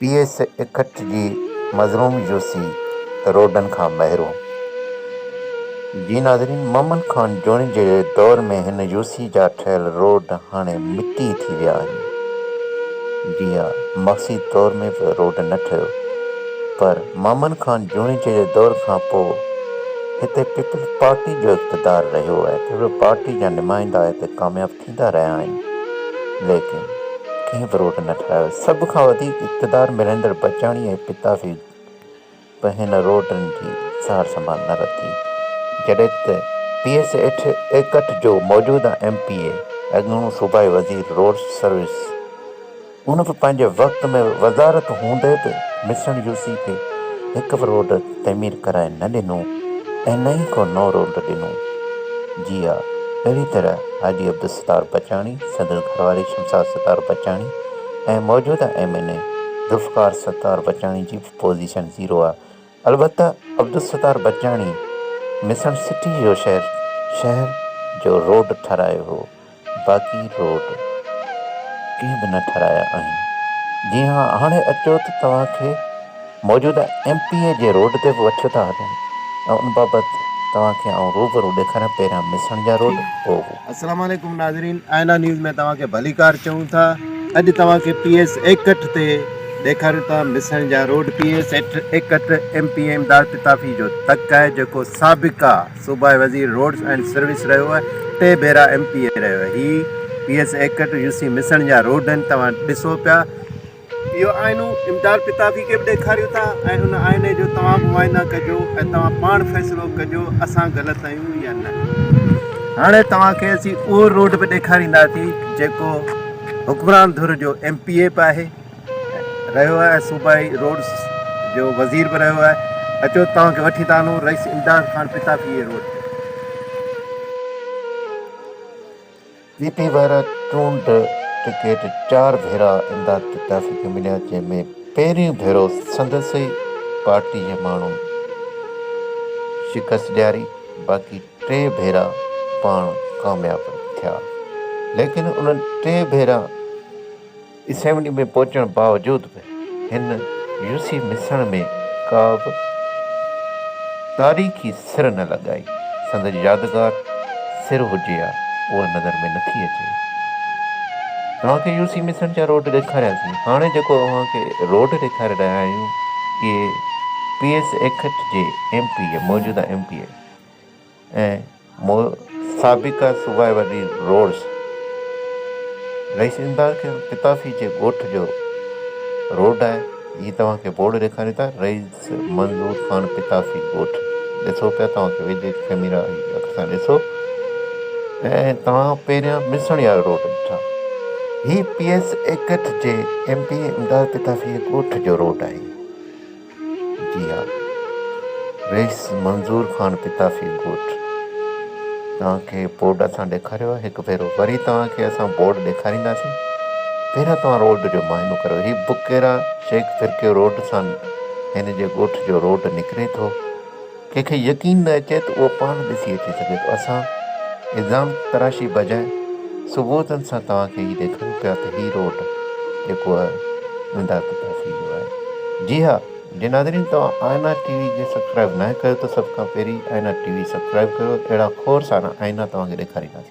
P S 61 جي مظلوم UC روڊن کان محروم. جي ناظرين محمد خان جوڻيجي جي دور ۾ هن يوسي جا ٺهيل روڊ هاڻي مٽي ٿي ويا آهن. جي ها مقصدي دور ۾ به روڊ نه ٺهيو پر محمد خان جوڻيجي جي دور کان پوء هتي پيپلز پارٽي جو اقتدار رهيو ۽ پيپلز پارٽي جا نمائندا هتي ڪامياب ٿيندا رهيا آهن ليڪن ڪنهن به روڊ نه ٺاهيو. سڀ کان وڌيڪ اقتدار ملندڙ بچاڻي ۽ پتافي به هن روڊن جي سار سنڀال نه رٿي. جڏهن ته پي ايس ايٺ 61 جو موجوده ايم پي اي اڳوڻو صوبائي وزير روڊ سروس ان به پنهنجي وقت ۾ وزارت هوندي به مسڻ يوسي کي هڪ به روڊ تعمير ڪرائي نه ڏنو ۽ نه ئي ڪو نئون روڊ ڏنو. جي ها اهڙي طرح حاجي عبدالستار بچاڻي، سندس گهرواري شمشاد ستار بچاڻي ۽ موجوده M N A Zulfiqar Sattar Bachani جي به پوزيشن زيرو آهي. البته عبدالستار بچاڻي مسڻ سٽي جو شهر شهر جو روڊ ٺهرايو هو. باقي روڊ ڪنهن به نه ٺهرايا آهن. جي ها هاڻي اچو ته توهان کي موجوده ايم پي اي جي روڊ تي به وٺيو ٿا هلون ۽ ان بابت توهان کي آئون روبرو ڏيکاريان پهريان مسڻ جا روڊ پوء هو. السلام عليڪم ناظرين آئينا نيوز ۾ توهان کي ڀليڪار چئون ٿا اڄ توهان کي پي ايس 61 تي ڏيکاريون ٿا مسڻ جا road P S 61 M P A Imdad Patafi جو تڪ آهي جيڪو سابقه صوبائي وزير روڊز اينڊ سروس رهيو آهي، ٽي ڀيرا ايم پي اي رهيو آهي. هي پي ايس 61 يو سي مسڻ جا روڊ آهن توهان ڏسو پيا. اهو آئينو امداد پتافي کي به ڏيکاريون ٿا ۽ ان آئيني جو توهان به معائنه ڪجو ۽ توهان پاڻ فيصلو ڪجو اسان غلط آهيون يا نه. هاڻي توهان کي اسين اهو روڊ به ڏيکارينداسين جيڪو حڪمران ڌر جو ايم پي اي به آهي. رهيو آهي ۽ صوبائي روڊس جو وزير به رهيو آهي اچو توهان کي وٺي ٿا هلون رئيس امداد خان پتافي جي روڊ تي. پي پي وارا چونڊ ٽڪيٽ چار ڀيرا امداد پتافي کي مليا جنهن ۾ پهريون ڀيرو سندس ئي پارٽي جي ماڻهن شڪست ڏياري باقي ٽي ڀيرا پاڻ ڪامياب ٿيا ليڪن انهن ٽي ڀيرا اسيمبلي ۾ پهچڻ باوجود به هن يوسي مسڻ ۾ ڪا به تاريخي سر نه لڳائي. سندس يادگار سر هجي ها، اها نظر ۾ نٿي اچي. توهان کي يوسي مسڻ جا روڊ ڏيکارياسين. هاڻي جيڪو اوهان کي روڊ ڏيکاري رهيا آهيون، اهي پي ايس 61 جي ايم پي اي، موجوده ايم پي اي ۽ سابقه صوبائي وزير روڊس رئيس امداد کي پتافي جي ڳوٺ جو روڊ آهي هي توهان کي بورڊ ڏيکاريون ٿا رئيس منظور خان پتافي ڳوٺ ڏسو پيا توهان کي ويجهي ڪئميرا اک سان ڏسو ۽ توهان پهريان مسڻيار روڊ ڏٺا هي پي ايس 61 جي ايم پي امداد پتافي جي ڳوٺ جو روڊ آهي جي ها رئيس منظور خان پتافي ڳوٺ توهان کي بورڊ اسان ڏيکاريو آهي هڪ ڀيرو وري توهان کي اسان بورڊ ڏيکارينداسين پهريان توهان روڊ جو معائنو ڪريو هي بڪيرا شيخ فرقيو روڊ سان هن جي ڳوٺ جو روڊ نڪري ٿو ڪنهن کي يقين نه اچي ته اهو پاڻ ڏسي اچي سگهي ٿو. اسان الزام تراشي بجاء ثبوتن سان توهان کي هي ڏيکاريون پيا ته هي روڊ جيڪو آهي امداد پتافي جو آهي. جي ها جي ناظرين توهان آئينا ٽي وي کي سبسڪرائب ناهي ڪيو ته سڀ کان پهرين آئينا ٽي وي سبسڪرائب ڪيو اهڙا کوڙ سارا آئينا توهان کي ڏيکارينداسين.